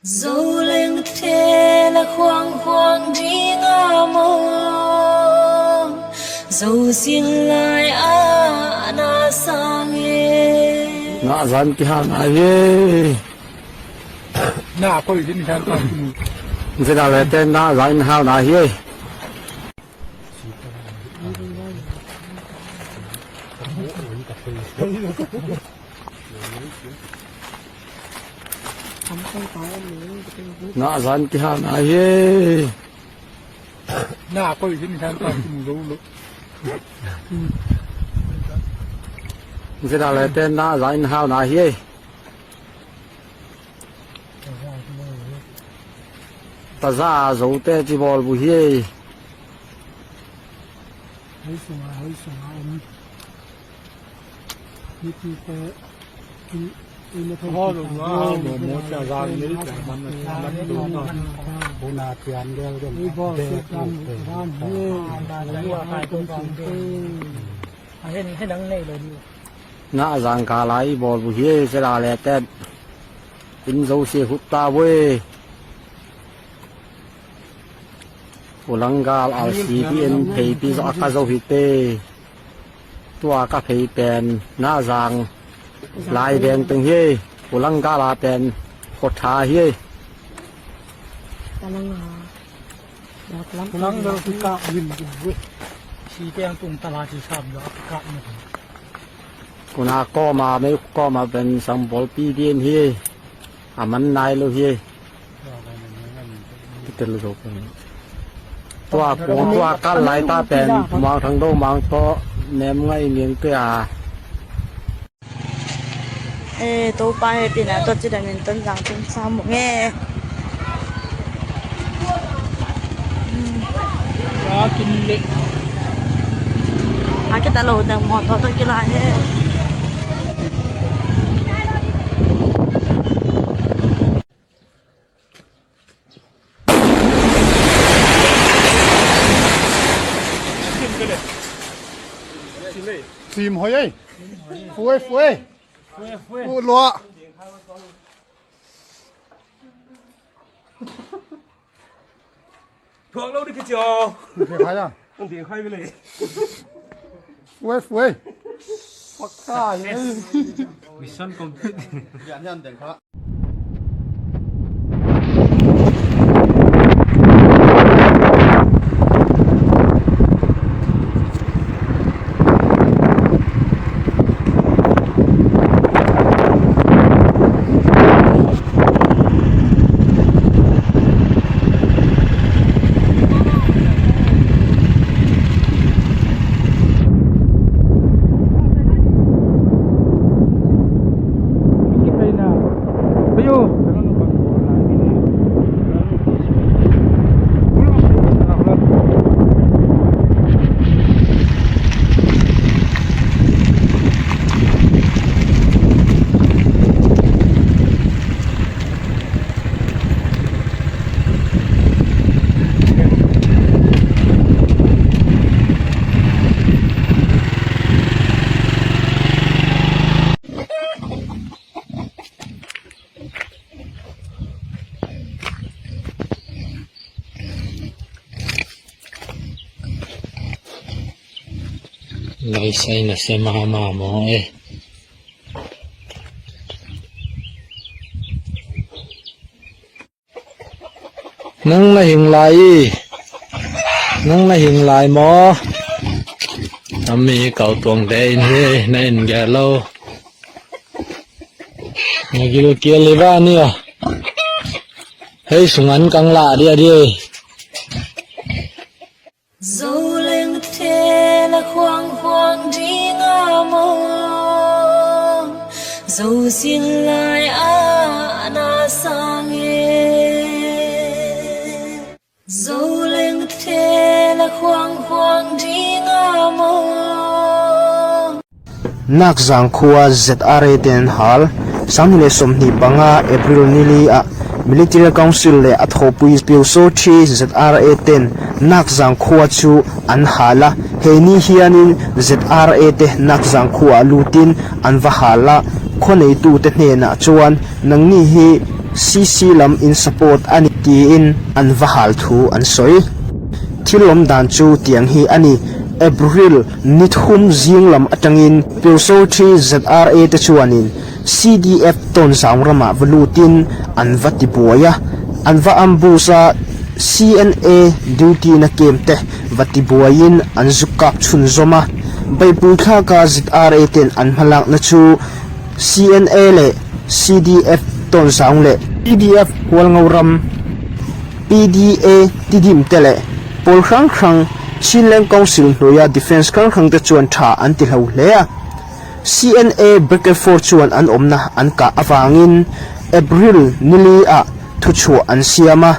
Zoleng thela khuang khuang ding a maw Zo zing lai a na sang e. Nga zan ki ha na ye. Na koi din khan ta Thế nào là tên na zan hao na hi. Na zan ki ha na hi. Na koi din khan ta mu lo. Thế nào là tên na zan hao na hi. Ta za zo te chi bol bu hi. Hei sunga hei sunga om. Ni ti te Na zang ka lai bol bu hi se la le ten in zo si hut ta we ulangal al si pi en phei pi zo ka zo hi te tua ka phei pen na zang lai veng teng hi ulanga la pen kho tha hi. Kuna ko ma me ko ma pen sang bol pi bien hi a man nai lo hi tel lo ko tua ko tua kal lai ta pen mang thang do mang to nem ngai miang te a. E to pa he pina to chi dan in ton jang tum sa mu nge. A ke ta lo dang mo to to ki la he. Sim hoi ei. Fuê fuê. Fuê lụa. Thuộc lâu đi cái chiều. Thì khai à. Ông tiền khai cái này. Fuê fuê. Pakka Mission complete. Lai sai na se ma ma mo e. Nang na hing lai nang na hing lai mo ami kau tuang te in hi na in ge lo ngagil kia le va nia hei sungan kang la dia đi. Zoleng thela khuang khuang ding a maw Zo zing lai a na sang e. Zoleng thela khuang khuang ding a maw. Nak zangkhua ZRA ten an hal. 2025 April nili ah Military Council leh a thawhpui Pyusawthi ZRA ten Nak zangkhua chu an hal a. He ni hianin ZRA te Nak zangkhua ah lutin an va hal a. Khaw neitute hnenah chuan nangni hi CC lam in support a ni tiin an va hal thu an sawi. Thil awm dan chu tiang hi a ni, April ni thum zing lam atangin Pyosawṭhi ZRA te chuanin CDF tawnzau ramah va lutin an va ti buai a, an va ambush a, CNA duty na camp te va ti buaiin an zuk kap chhunzawm a, beihpui thlaka ZRA ten an hmalakna chu CNA leh CDF tawnzau leh PDF Hualngo ram PDA Tidim te leh pawl hrang hrang Chinland Council hnuaia Defence hrang hrang te chuan tha an ti hlo hle a. CNA Brigade Force chuan an awmna an kah avangin April nili ah thuchhuah an siam a.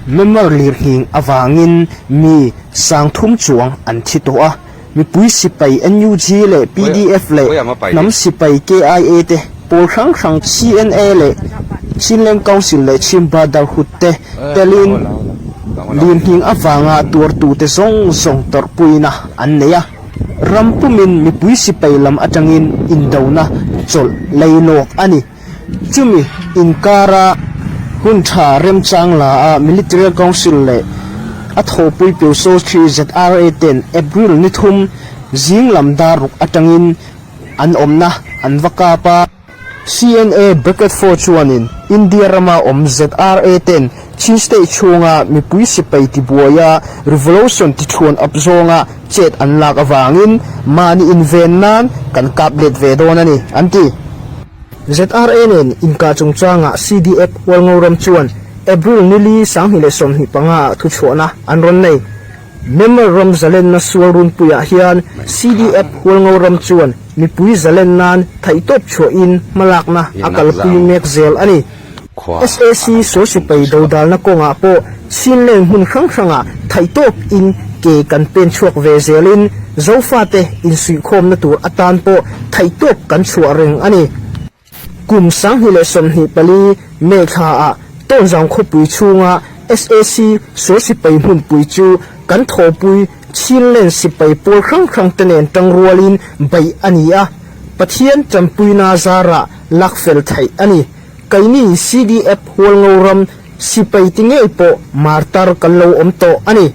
Member lirnghing avangin mi sangthum chuang an thi tawh a, mipui sipai NUG leh PDF leh hnam sipai KIA te pawl hrang hrang CNA leh Chinland Council leh Chin Brotherhood te telin lirnghing avanga tuartute zawng zawng tawrhpuina an nei a. Ram pumin mipui sipai lam atangin indona chawlh lei lawk a ni. Chumi inkara hun tha remchang la a Military Council leh a thawhpui Pyosawthri ZRA ten April ni thum zing lam dar ruk atangin an awmna an va kap a. CNA Bracket Four chuanin India rama awm ZRA ten Chin State chhunga mipui sipai tibuaia revolution tithuan up zawnga chet an lak avangin mahni inven nan kan kap let ve dawn a ni, an ti. ZRA nen inkah chungchangah CDF Hualngoram chuan April nili 2025 ah thuchhuahna an rawn nei. Myanmar ram zalenna sual runpuiah hian CDF Hualngoram chuan mipui zalen nan theihtawp chhuahin hmalakna a kalpui mek zel a ni. SAC sual sipai dodalna kawngah pawh Chinleng hmun hrang hrangah theihtawp in ke kan pen chhuak ve zelin Zofate insuihkhawmna tur atan pawh theihtawp kan chhuah reng a ni. Kum 2024 May thlaah Tawnzang khawpui chhunga SAC sual sipai hmunpui chu kan thawhpui Chinland sipai pawl hrang hrang te nen tangrualin beih a ni a, Pathian tanpuina zarah lak fel theih a ni. Keini CDF Hualngo ram sipai ti ngei pawh martar kan lo awm tawh a ni.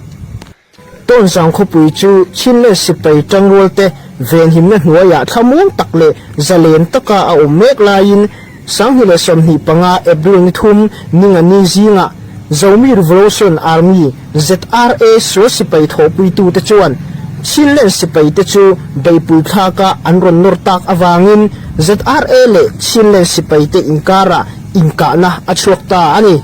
Tawnzang khawpui chu Chinland sipai tangrualte venhimna hnuaiah thlamuang tak leh zalen taka a awm mek laiin 2025 April ni thum Ningani zingah Zomi Revolution Army, ZRA, sual sipai thawhpuitute chuan Chinland sipaite chu beihpui thlaka an rawn nawr tak avangin ZRA leh Chinland sipaite inkarah inkahna a chhuak ta a ni.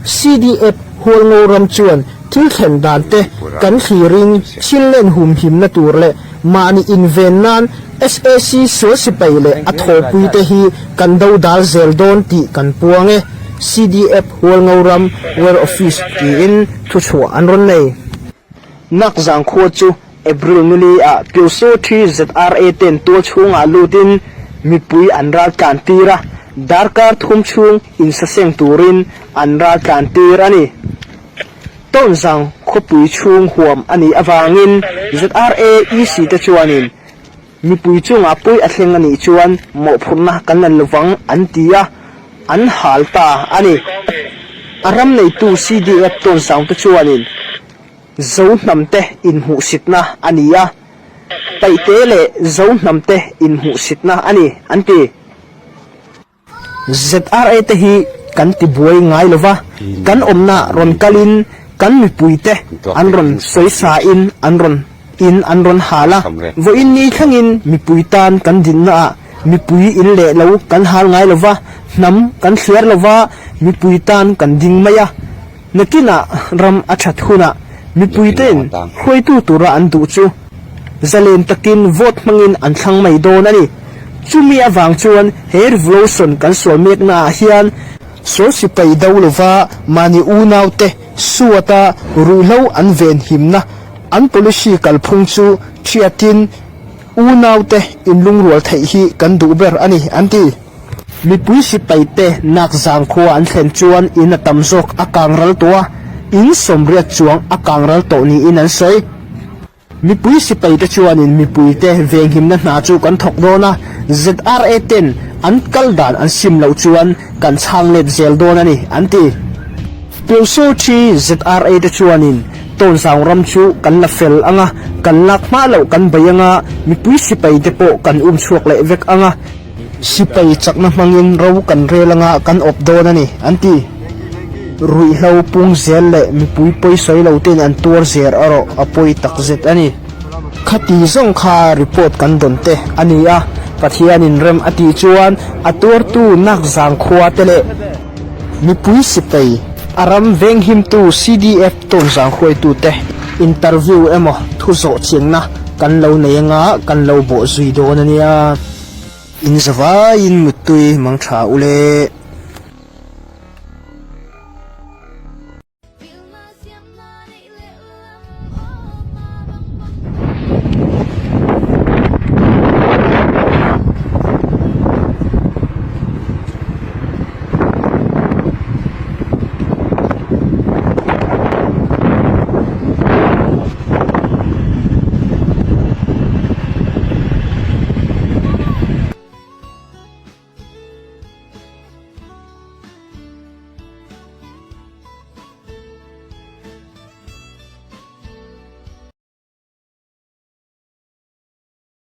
CDF Hualngo ram chuan thil thlen dan te kan thlirin Chinland humhimna tur leh mahni inven nan SAC sual sipai leh a thawhpui te hi kan do dal zel dawn tih kan puang e, CDF Hualngo ram War Office tiin thuchhuah an rawn nei. Nakzang khua chu April nili ah Pyosawthi ZRA ten tual chhungah lutin mipui an ral tlan tir a, darkar thum chhung insaseng turin an ral tlan tir a ni. Tawnzang khawpui chhung huam a nih avangin ZRA EC te chuanin mipui chungah pawi a thleng a nih chuan mawhphurhna kan la lovang an ti a, an hal ta a ni. A ram neitu CDF Tawnzang te chuanin Zo hnamte inhmuhsitna a ni a, Paihte leh Zo hnamte inhmuhsitna a ni, an ti. ZRA te hi kan ti buai ngai lo va, kan awmna rawn kalin kan mipuite an rawn sawisain an rawn in an rawn hal a. Vawiin ni thlengin mipui tan kan dinnaah mipui in leh lo kan hal ngai lo va, hnam kan thliar lo va, mipui tan kan ding mai a. Nakinah ram a that hunah mipuite'n hruaitu tura an duh chu zalen takin vote hmangin an thlang mai dawn a ni. Chumi avang chuan he revolution kan sual meknaah hian sual sipai do lova mahni unaute suata ruihhlo an venhimna an policy kalphung chu thiatin unaute inlungrual theih hi kan duh ber a ni, an ti. Mipui sipaite nak zangkhua an thlen chuan in a tam zawk a kang ral tawh a, in sawmriat chuang a kang ral tawh niin an sawi. Mipui sipaite chuanin mipuite venghimna hna chu kan thawk dawn a, ZRA ten An kal dan an sim loh chuan kan chhang let zel dawn a ni, an ti. Pyosawṭhi ZRA te chuanin Tawnzang ram chu kan la fel ang a, kan lak hma loh kan bei ang a, mipui sipai te pawh kan um chhuak leh vek ang a, sipai chakna hmangin ro kan rel ang a, kan awp dawn a ni, an ti. Ruihhlo pung zel leh mipui pawisawi lo ten an tuar zer erawh a pawi takzet a ni. Khati zawng kha report kan dawn te a ni a, Pathianin rem a tih chuan a tuartu nak zangkhua te leh mipui sipai, a ram venghimtu CDF tawn zanghuaitute interview emaw thu zawh chiangna kan lo nei anga kan lo bawh zui dawn a nia. In zavaiin muttui mang tha ule.